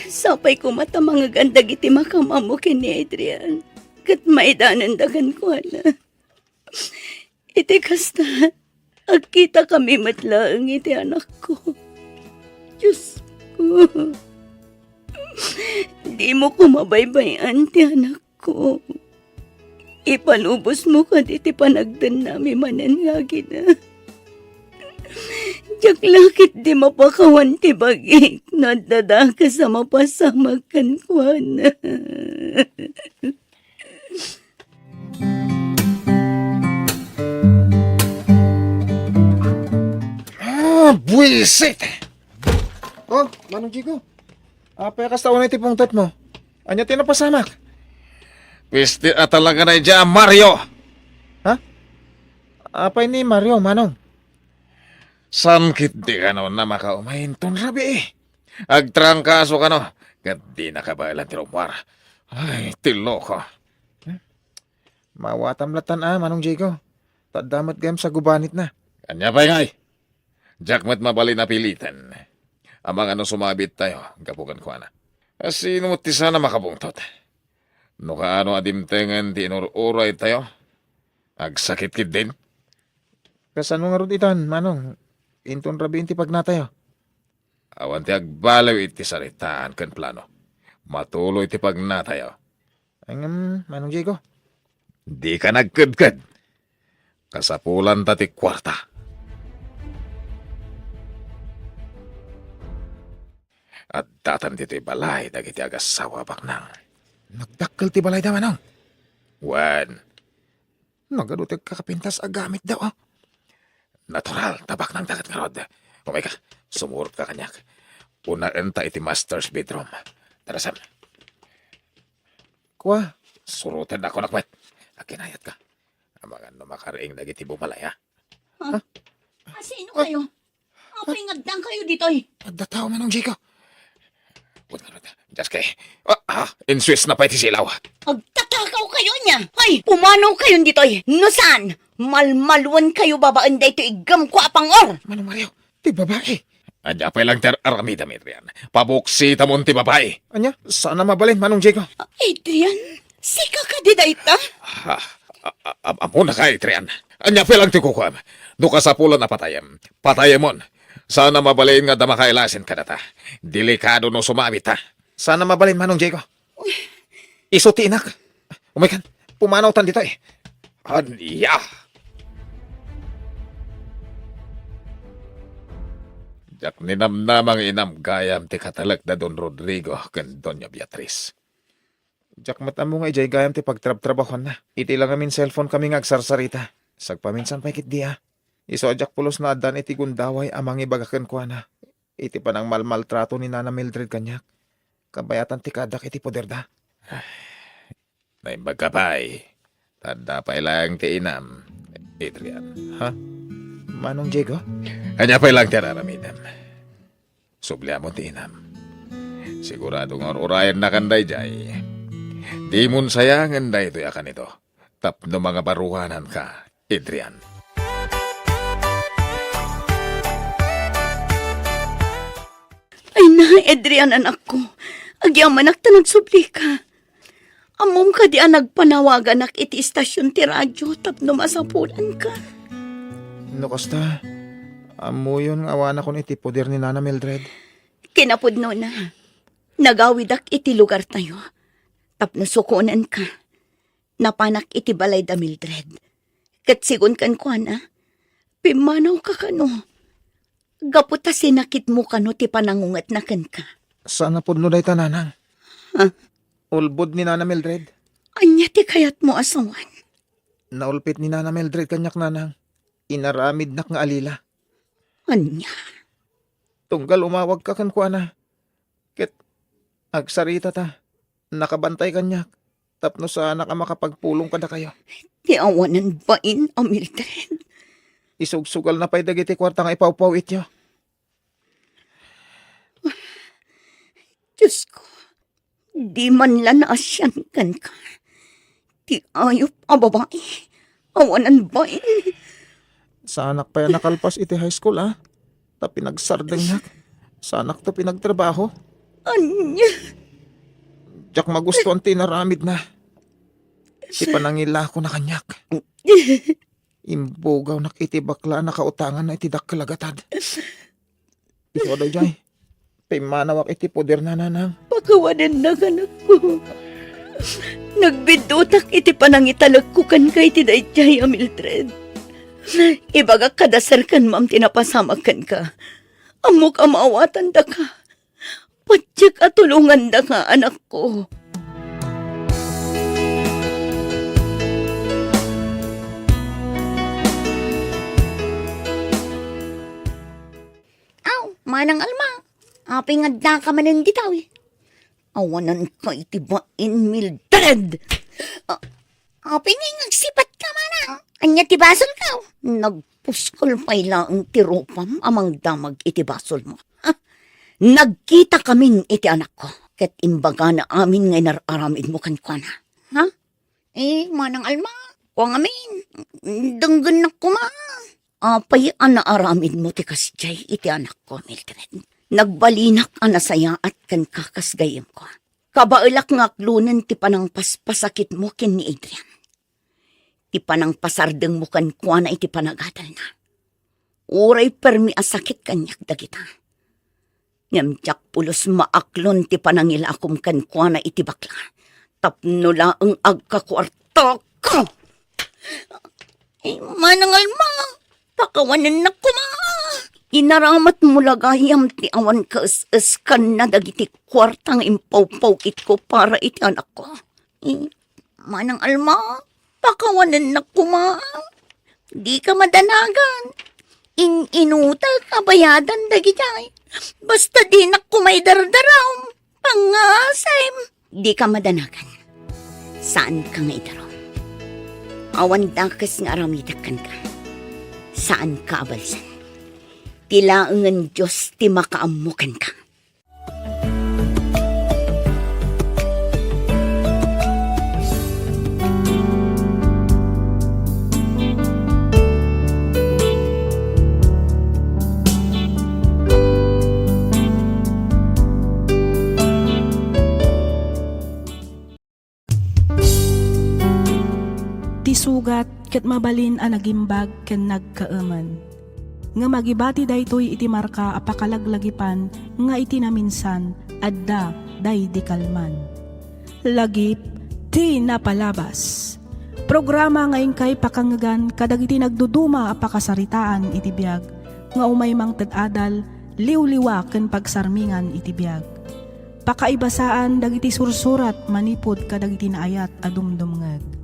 Sapay koma ta mangegan dagiti makamammo ken ni Adrian. ket maidananda kenkuana. Iti kasta, agkitakami met laeng iti anakko. Diosko, dimo koma baybay-an ti anakko. Ipalubosmo kadi ti panagdennami manen nga agina. Diak la ketdi mapakawan ti bagik no adda dakes a mapasamak kenkuana. Ah, buwisit! Oh, Manong Jigo. Apay a kasta unay ti pungtotmo? Ania ti napasamak? Piste a talaga daydiay a Mario! Ha? Apay ni Mario, Manong? Saan ketdi kano a makaumay inton rabii? Agtrangkaso kano, ket dina kabaelan ti rummuar. Ay, ti loko. Hmm? Maawatam lattan a, Manong Jigo. Ta adda met gayam sa gubanitna. Ania pay ngay? Diak met mabalin a piliten. Amangan no sumabit tayo, gapu kenkuana. A, sino met ti saan a makapungtot? No kaano a dimtengen ti inur-uraytayo, agsakit ketdin. Kasano ngarud itan, Manong? Inton rabii ti pagnatayo? Awan ti agbaliw iti saritaan ken plano. Matuloy ti pagnatayo. Ngem, Manong Jigo? Dika nagkedked. Kasapulanta ti kuarta. Addatan ditoy balay dagiti agassawa a baknang. Nagdakkel ti balayda, Manong? Wen. Nagadu ti agkakapintas a gamitda, a. Natural ta baknangda ket ngarud. Umayka, sumurotka kaniak. Unaenta iti master's bedroom. Tara, Sam. Kua? Surotennakon a met. Agkinayatka. Amangan no makariing dagiti bumalay, a. Ha? Ah, sino kayo? Apay nga addankayo ditoy? Adda tao, Manong Jigo. Wen ngarud, Jaske. Ah, ah, insuesna pay ti silaw. Agtatakaw kayo ania? Ay, pumanaw kayon ditoy. No saan, malmaliwen kayo babaen daytoy iggemko a pang-or. Manong Mario, ti babai. Ania pay lang ti ar-aramidem, Adrian. Pabuksitamon ti babai. Ania? Saan a mabalin, Manong Jigo. Adrian, sika kadi dayta? Ah, a-, a-, am-, ammona ka, Adrian. Ania pay lang ti kukuam. No kasapulan a patayem, patayemon. Saan a mabalin nga adda makailasin kadata. Delikado no sumabit, ha? Saan a mabalin, Manong Jigo. Isu ti inak. Umaykan, pumanawtan ditoy. Ania? Diak ninamnama nga inam gayam ti katalek da Don Rodrigo ken Doña Beatriz. Diak met ammo nga idiay gayam ti pagtrabtrabahuanna. Iti la ngamin cellphone kami nga agsarsarita. Sagpaminsan pay ketdi, a. Isu a diak pulos naaddaan iti gundaway a mangibaga kenkuana iti panangmalmaltrato ni Nana Mildred kaniak. Kabayatan ti kaaddak iti poderda. Naimbag ka pay. Ta adda pay laeng ti inam, Adrian. Ha? Manong Diego? Ania pay laeng ti ar-aramidem? Subliamon ti inam. Sigurado nga ur-urayennakan daydiay. Dimon sayangen daytoy a kanito tapno mangabaruananka, Adrian. Ay na, Adrian, anakko. Agyamanak ta nagsublika. Ammom kadi a nagpanawaganak iti istasion ti radio tapno masapulanka? No kasta, ammoyon nga awanakon iti poder ni Nana Mildred. Kinapudnona, nagawidak iti lugartayo tapno sukonenka. Napanak iti balay da Mildred. Ket sigun kenkuana, pimmanawka kano. Gapu ta sinakitmo kano ti panangungetna kenka. Saan a pudno dayta, Nanang. Ha? Ulbod ni Nana Mildred. Ania ti kayatmo a sawen? Naulpit ni Nana Mildred kaniak, Nanang. Inaramidnak nga alila. Ania? Tunggal umawagka kenkuana. Ket agsaritata, nakabantay kaniak tapno saanak a makapagpulong kadakayo. Ti awanan bain a Mildred. Isugsugalna pay dagiti kuarta nga ipawpaw-ityo. Diosko, di man la naasian kenka. Ti ayup a babai, awanan bain. Saanak pay a nakalpas iti high school, a. Ta pinagsardengnak. Saanakto pinagtrabaho. Ania? Diak magustuan ti inaramidna. ti panangilakona kaniak. Imbugawnak iti bakla a nakautanganna iti dakkel a gatad. Isu daydiay, pimmanawak iti poderna, nanang. Pakawanennak, anakko. Nagbiddutak iti panangitalekko kenka iti daydiay a Mildred. Ibagak kada serkanmam ti napasamak kenka. Ammok a maawatandaka. Patiek a tulongandaka, anakko. Aw, Manang Alma, apay nga addaka manen ditoy? Awananka iti bain, Mildred! A-, apay nga agsipatka, manang? Ania ti basolko? Nagpuskol pay laeng ti rupam a mangdamag iti basolmo. Ha? Nagkitakamin iti anakko, ket imbagana amin nga inar-aramidmo kenkuana. Ha? Eh, Manang Alma, kua ngamin, denggennak koma. Apay a naaramidmo ti kasdiay iti anakko, Mildred? Nagbalinak a nasayaat kenka kas gayyemko. Kabaelak nga aklonen ti panangpaspasakitmo ken ni Adrian. Ti panangpasardengmo kenkuana iti panagadalna. Uray permi a sakit kaniak dagita. Ngem diak pulos maaklon ti panangilakom kenkuana iti bakla. Tapno laeng agkakuartaka. Ay, Manang Alma, pakawanennak koma. Inaramidmo la gayam ti awan kaes-eskanna dagiti kuarta nga impawpawkitko para iti anakko. Ay, Manang Alma, pakawanennak koma. Dika madanagan. In-inutak a bayadan dagitay. Basta dinak koma idardarum. Pangasem. Dika madanagan. Saanka nga idarum. Awan dakes nga aramidek kenka. Saanka a balsen. Ti laengen Dios ti makaammo kenka. Ti sugat ket mabalin a nagimbag ken nagkaemen. Ngem agibati daytoy iti marka a pakalaglagipan nga iti naminsan, adda daydi kalman. Lagip ti napalabas. Programa nga inkay pakangngegan kadagiti nagduduma a pakasaritaan iti biag nga umay mangted adal, liwliwa ken pagsarmingan iti biag. Pakaibasaan dagiti sursurat manipud kadagiti naayat a dumdumngeg.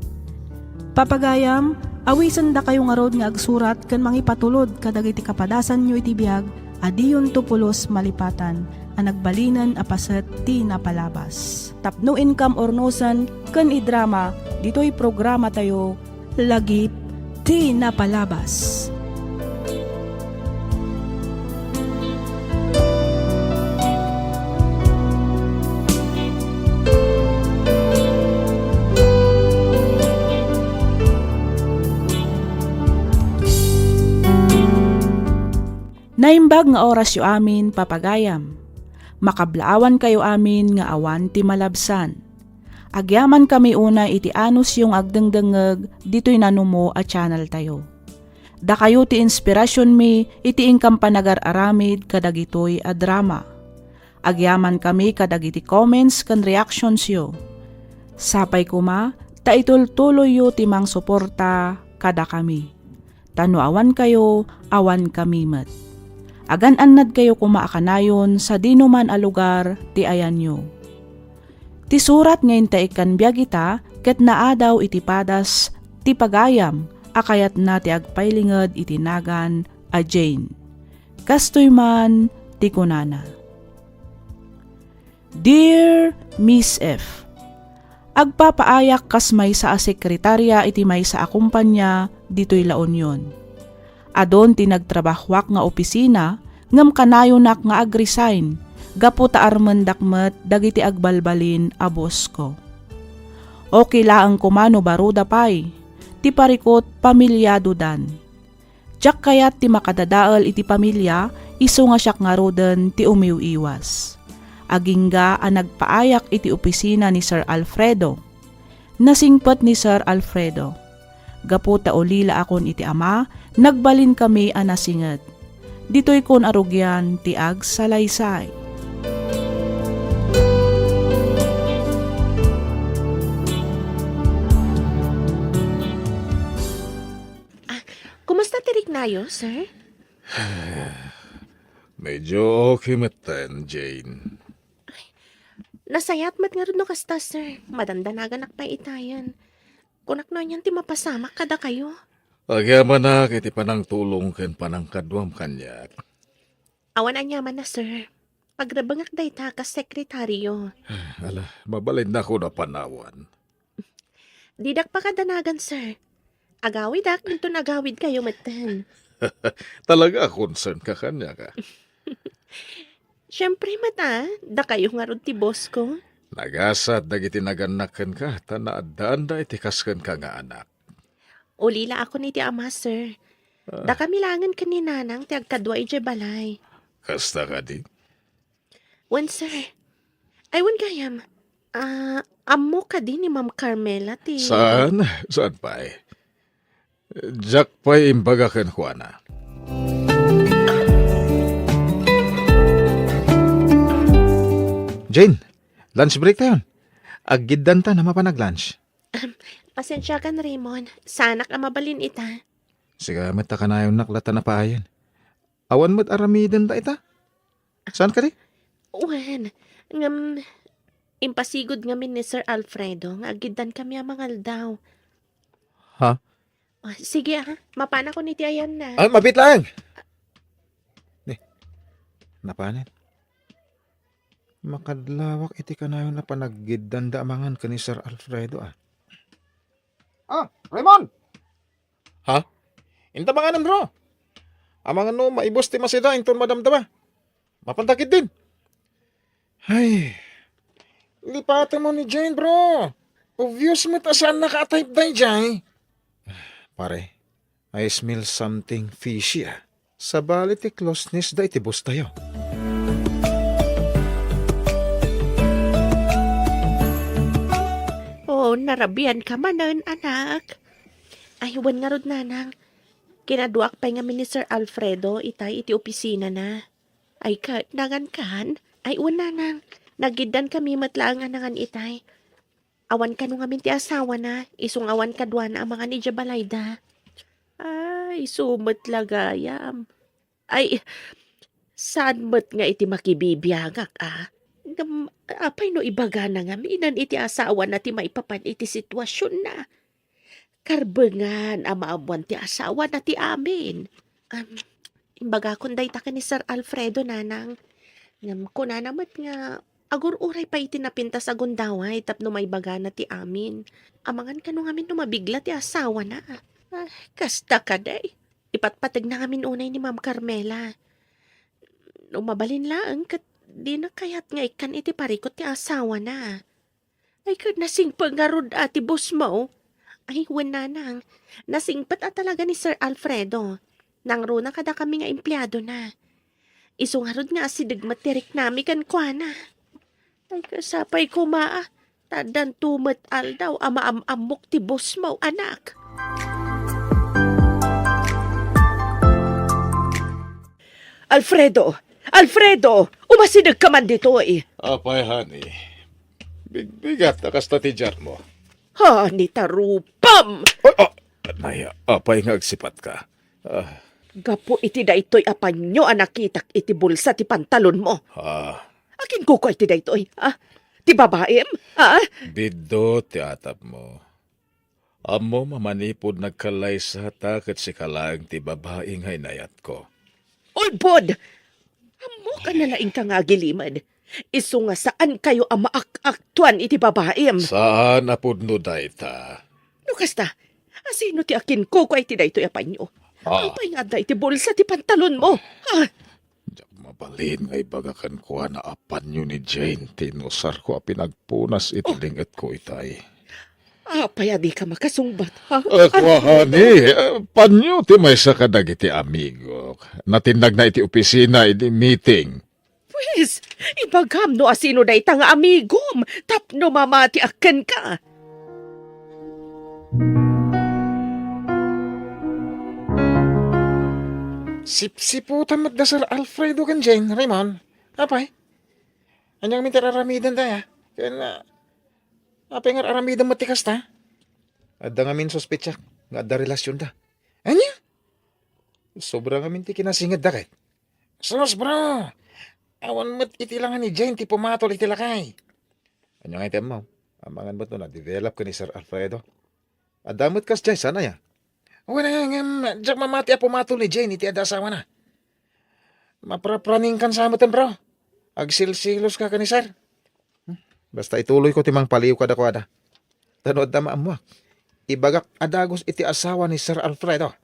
Papagayam, awisendakayo ngarud nga agsurat ken mangipatulod kadagiti kapadasanyo iti biag a diyonto pulos malipatan a nagbalinen a paset ti napalabas. Tapno inkam urnosen ken idrama ditoy programatayo, Lagip ti Napalabas. Naimbag nga orasyo amin, papagayam. Makablaawankayo amin nga awan ti malabsan. Agyamankami unay iti anusyo nga agdengdengngeg ditoy nanumo a channeltayo. Dakayo ti inspirasionmi iti inkam panagar-aramid kadagitoy a drama. Agyamankami kadagiti comments ken reactionsyo. Sapay koma ta itultuloyyo ti mangsuporta kadakami. Ta no awankayo, awankami met. Agan-annadkayo koma a kanayon sadinoman a lugar ti ayanyo. Ti surat nga intaikkan biag ita ket naadaw iti padas ti pagayam a kayatna ti agpailinged iti nagan a Jane. Kastoy man ti kunana. Dear Miss F, agpapaayak kas maysa a sekretaria iti maysa a kompania ditoy La Union. Adun ti nagtrabahoak nga opisina ngem kanayonak nga agresign gapu ta armendak met dagiti agbalbalin a bossko. Okay laeng koma no baruda pay, ti parikut pamiliadodan. Diak kayat ti makadadael iti pamilia isu nga siak ngaruden ti umiw-iwas. Agingga a nagpaayak iti opisina ni Sir Alfredo. Nasingpet ni Sir Alfredo. Gapu ta ulilaakon iti ama, nagbalinkami a nasinget. Ditoykon a rugian ti agsalaysay. Ah, kumusta ti riknayo, sir? Medyo okay metten, Jane. Nasayaat met ngarud no kasta, sir. Madandanaganak pay itayen. Kunak no anian ti mapasamak kadakayo. Agyamanak iti panangtulong ken panangkaduam kaniak. Awan aniamanna, sir. Agrebengak dayta kas sekretaryo. Ala, mabalinakon a panawan. Didak pakadanagan, sir. Agawidak inton agawidkayo metten. Talaga a concern ka kaniak, a. Siempre met a, dakayo ngarud ti boss ko. Nagasat dagiti nagannak kenka ta naaddaanda iti kas kenka nga anak. Ulilaakon iti ama, sir. Ah. Dakami laengen ken ni Nanang ti agkadua idiay balay. Kasta kadi? Wen, sir. Ay, wen gayam. Ah, ammo kadi ni Ma'am Carmela ti Saan? Saan pay? Diak pay imbaga kenkuana. Jane, lunch break tayon. Aggiddanta a mapan ag-lunch. Ahem, pasensiakan, Raymond. Saanak a mabalin ita. Sika met a kanayonnak latta a payen. Awan met aramidenda ita. Saan kadi? Wen, ngem impasigud ngamin ni Sir Alfredo nga aggiddankami a mangaldaw. Ha? Ah, sige, ah. Mapanakon iti ayanna. Ah, mabit laeng. Ni, napanen? Makadlawak iti kanayon a panaggiddanda a mangan ken ni Sir Alfredo, ah. Ah, Raymond! Ha? Inta manganem, bro. Amangan no maibus ti masida inton madamdama. Mapanta ketdin. Ay, lipatem ni Jane, bro. Obvious met a saannaka a type daydiay. Pare, I smell something fishy, ah. Sabali ti closeness da iti boss tayo. Oh, narabian ka manen, anak. Ay, wen ngarud, Nanang. Kinaduak pay ngamin ni Sir Alfredo itay iti opisinana. Ay, ket nangankan? Ay, wen, Nanang. Nagiddan kami met laeng a nangan itay. Awan kano ngamin ti asawana, isu nga awan kaduana a mangan idiay balayda. Ay, isu met la gayam. Ay, saan met nga iti makibibiangak, a? Ngem, apay no ibagana ngamin iti asawana ti maipapan iti situasionna? Karbengan a maammoan ti asawana ti amin. Am, imbagakon dayta ken ni Sir Alfredo, Nanang. Ngem kunana met nga agur-uray pay iti napintas a gundaway tapno maibagana ti amin. Amangan kano ngamin no mabigla ti asawana. Ah, kasta kadi. Ipatpategna ngamin unay ni Ma'am Carmela. No mabalin laeng ket dina kayat nga ikkan iti parikut ti asawana. Ay, ket nasingpet ngarud a ti boss mo. Ay, wen, Nanang, nasingpet a talaga ni Sir Alfredo. Nangruna kadakami nga empleadona. Isu ngarud nga asideg met ti riknami kenkuana. Ay, ket sapay koma, a, ta addanto met aldaw a maam-ammok ti boss mo, anak. Alfredo! Alfredo! Umasidegka man ditoy! Apay, honey? Bigbigat a kasta ti diarmo. Honey, tarupam! Ay, ah, nay, apay nga agsipatka? Ah. Gapu iti daytoy a panyo a nakitak iti bulsa ti pantalonmo. Ah. Akin kukuay ti daytoy, ah? Ti babaim, ah? Biddut ti atapmo. Ammom a manipud nagkallaysata ket sika laeng ti babai nga inayatko. Ulbod! Ammok a nalaingka nga agilimed. Isu nga saankayo a maak-aktuan iti babaim. Saan a pudno dayta. No kasta, asino ti akinkukuay ti daytoy a panyo? Ah. Apay nga adda iti bulsa ti pantalonmo? Ah. Diak mabalin nga ibaga kenkuana a panyo ni Jane ti inusarko a pinagpunas iti Oh. lingetko itay. Apay a dika makasungbat, ha? Ah, kua, honey, ah, panyo ti maysa kadagiti amigok. Natinnagna iti opisina idi meeting. Pues, ibagam no asino dayta nga amigom tapno mamatiak kenka. Sipsiputan met da Sir Alfredo ken Jane, Raymond. Apay? Ania ngamin ti ar-aramidenda, a? Ken, ah, apay nga ar-aramidem met ti kasta? Adda ngamin suspetsak nga adda relasionda. Ania? Sobra ngamin ti kinasingedda ket. Sus, bro! Awan met iti langa ni Jane ti pumatol iti lakay. Ania nga iti ammo? Amangan met no na-develop ken ni Sir Alfredo. Adda met kas diay, saan aya? Wen, ngem, diak mamati a pumatol ni Jane iti adda asawana. Maprapraningkan sa metten, bro. Agsilsilos ka ken ni Sir. Hmm, basta ituloyko ti mangpaliw kadakuada. Ta no adda maammuak, ibagak a dagus iti asawa ni Sir Alfredo.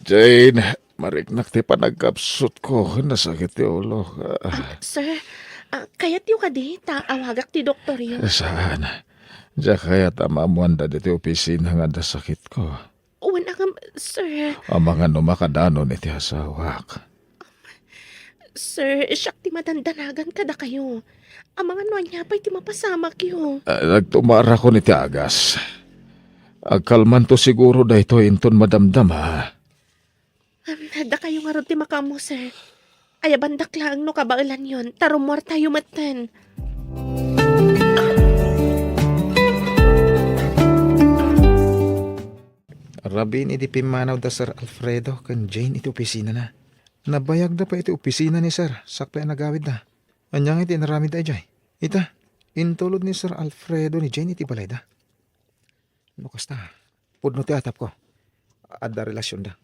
Jane, mariknak ti panagkapsutko. Nasakit ti ulo. Ah. Ah, sir, ah, kayatyo kadi ta awagak ti doktoryo? Saan. Diak kayat a maammuanda ditoy opisina nga adda sakitko. Wen, ngem, sir. Amangan no makadanon iti asawak. Sir, siak ti madandanagan kadakayo. Amangan no ania pay ti mapasamakyo. Ah, nagtumarakon iti agas. Agkalmanto siguro daytoy inton madamdama. Am, dakayo ngarud ti makaammo, sir. Ayabandak laeng no kabaelanyon, ta rummuartayo metten. Rabin idi pimmanaw da Sir Alfredo ken Jane iti opisinana. Nabayagda pay iti opisina ni Sir, sakbay a nagawidda. Ania nga iti inaramidda idiay? Ita, intulod ni Sir Alfredo ni Jane iti balayda. No kasta, pudno ti atapko. Adda relasionda.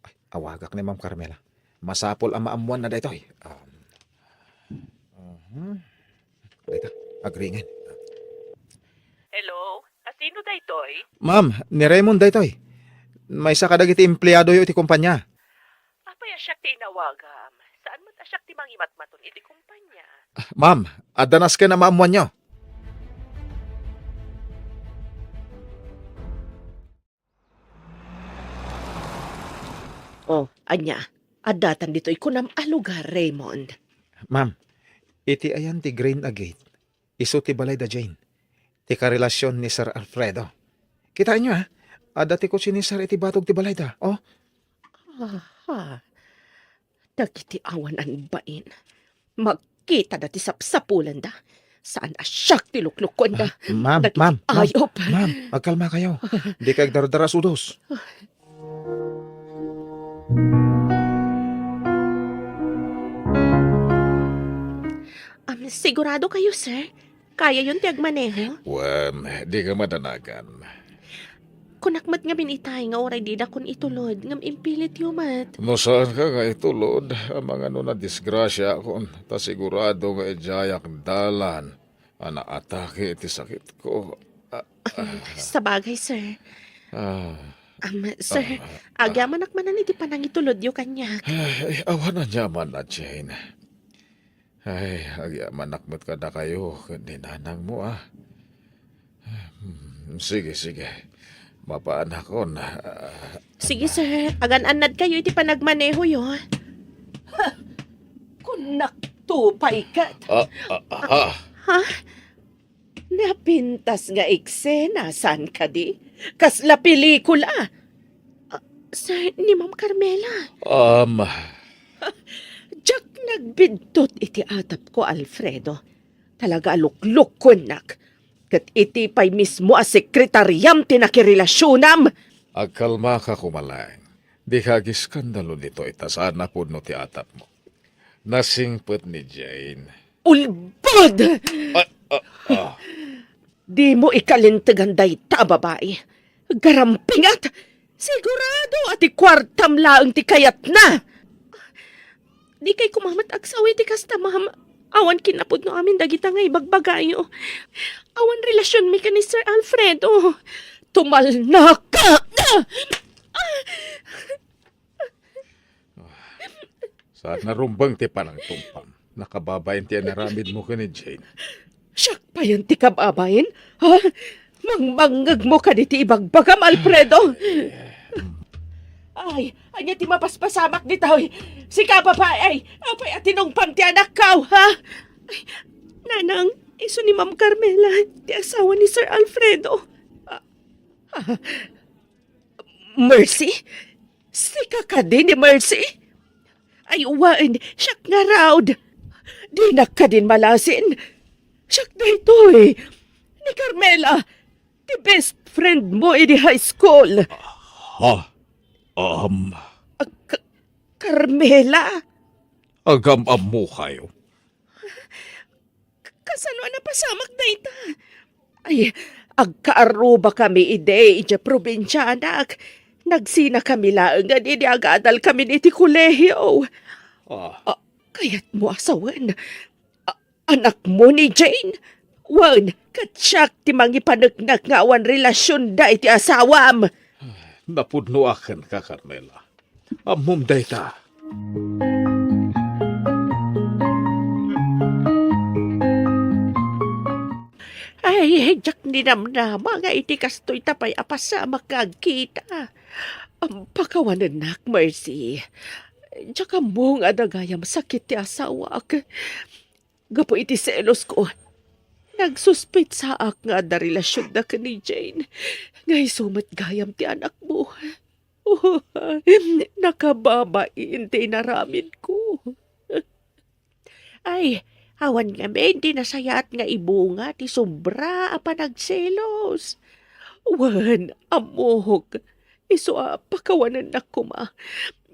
Ay, awagak ni Ma'am Carmela. Masapul a maammuanna daytoy. Um, mhm. Dayta, agringen. Hello, asino daytoy? Ma'am, ni Raymond daytoy. Maysa kadagiti empleadoyo iti kompanya. Apay a siak ti inawagam? Saan met a siak ti mangimatmaton iti kompanya? Ah, ma'am, adda nasken a maammuanyo. Oh, ania? Addatan ditoy kunam a lugar, Raymond? Ma'am, iti ayan ti green a gate, isu ti balay da Jane, ti karelasion ni Sir Alfredo. Kitaenyo, a? Adda ti kotse ni Sir iti batog ti balayda, oh. Aha. Dagiti awan a bain, magkitada ti sapsapulenda. Saan a siak ti luklukuenda. Ah, ma'am, dagiti ma'am, ma'am, ayop. Ma'am, agkalmakayo. Dika agdardarasudos. Am, sigurado kayo, sir? Kayayon ti agmaneho? Wen, dika madanagan. Kunak met ngamin itay nga uray didakon itulod, ngem impilityo met. No saanka nga itulod, amangan no nadisgrasiaakon, ta sigurado nga idiayak dalan a naatake iti sakitko. Ah, ah. Sabagay, sir. Ah. Am, sir, ah, ah, agyamanak manen iti panangitulodyo kaniak. Ay, awan aniaman a, Jane. Ay, agyamanak met kadakayo ken ni nanangmo, a. Hmm, sige, sige. Mapaanakon, a. Sige, sir. Agan-annadkayo iti panagmanehoyo. Ha! Kunak to pay ket. Ah, ah, ah. Ha? Napintas nga eksena, saan kadi? Kasla pelikula. Ah, sir, ni Ma'am Carmela. Um. Diak nagbidtot iti atapko, Alfredo. Talaga a luklukuennak. Ket iti pay mismo a sekretariam ti nakirelasionam. Agkalmaka koma laeng. Dika agiskandalo ditoy ta saan a pudno ti atapmo. Nasingpet ni Jane. Ulbod! Ah, ah, ah. Dimo ikalintegan dayta a babai. Garampingat! Sigurado a ti kuartam laeng ti kayatna! Dikay koma met agsaw iti kasta, ma'am. Awan kinapudno amin dagita nga ibagbagayo. Awan relasionmi ken ni Sir Alfredo. Tumalnaka! Saan a rumbeng ti panangtungpam. Nakababain ti inaramidmo ken ni Jane. Siak payen ti kababain? Ha? Mangmangngegmo kaditi ibagbagam, Alfredo? Ay, ania ti mapaspasamak ditoy? Sika, babai, apay a tinungpam ti anakko, ha? Ay, Nanang, isu ni Ma'am Carmela, ti asawa ni Sir Alfredo. Ah, ah, Mercy? Sika kadi ni Mercy? Ay, wen, siak ngarud. Dinak kadin malasin. Siak daytoy. Ni Carmela, ti best friend mo idi high school. Ha? Um, Ah, Ka-, Carmela? Agam-ammokayo. Kasano a napasamak dayta? Ay, agkaarrubakami idi idiay probinsia, anak. Nagsinakami laengen idi agadalkami iti kolehiyo. Ah. Ah, kayatmo a sawen, a-, anakmo ni Jane? Wen, ket siak ti mangipaneknek nga awan relasionda iti asawam. Napudnoakenka, Carmela. Ammom dayta. Ay, diak ninamnama nga iti kastoy ta pay a pasamak nga agkita. Am, pakawanennak, Mercy. Diak ammo nga adda gayam sakit ti asawak. Gapu iti selosko, nagsuspetsaak nga adda relasionda ken ni Jane, nga isu met gayam ti anakmo. Oh, nakababain ti inaramidko. Ay, awan ngamin ti nasayaat nga ibunga ti sobra a panagselos. Wen, ammok, isu a pakawanennak koma.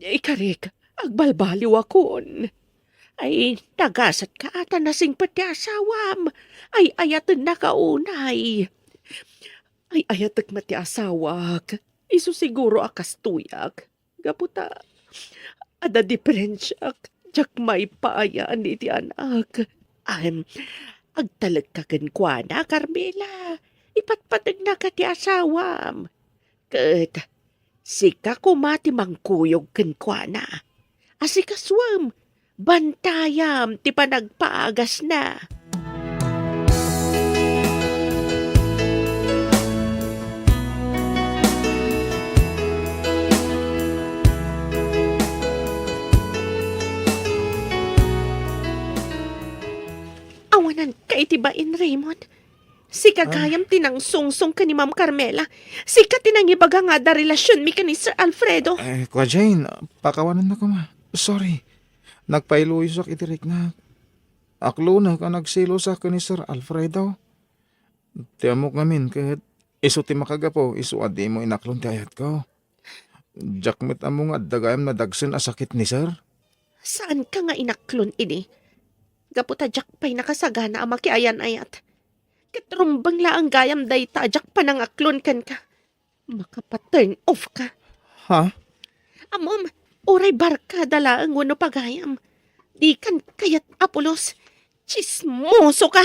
Ikarik, agbalbaliwakon. Ay, nagasatka a ta nasingpet ti asawam. Ay-ayatennaka unay. Ay-ayatek met ti asawak. Isu siguro a kastoyak. Gapu ta, adda diferensiak, diak maipayan iti anak. Ahem, agtalekka kenkuana, Carmela. Ipatpategnaka ti asawam. Ket sika koma ti mangkuyog kenkuana. Asikasuem, bantayam ti panagpaagasna. Awananka iti bain, Raymond. Sika Ah. gayam ti nangsungsong ken ni Ma'am Carmela. Sika ti nangibaga nga adda relasionmi ken ni Sir Alfredo. Eh, Kua Jane, pakawanennak koma. Sorry. Nagpailuyosak iti riknak. Aklonek a nagselosak ken ni Sir Alfredo. Ti ammok ngamin ket isu ti makagapu isu a dimo inaklon ti ayatko. Diak met ammo nga adda gayam nadagsen a sakit ni Sir. Saanka nga inaklon idi? Gapu ta diak pay nakasagana a makiayan-ayat. Ket rumbeng laeng gayam dayta a diak panangaklon kenka. Makapa-turn off ka. Ha? Ammom, uray barkada laeng wenno pagayam. Dikan kayat a pulos. Tsismoso ka!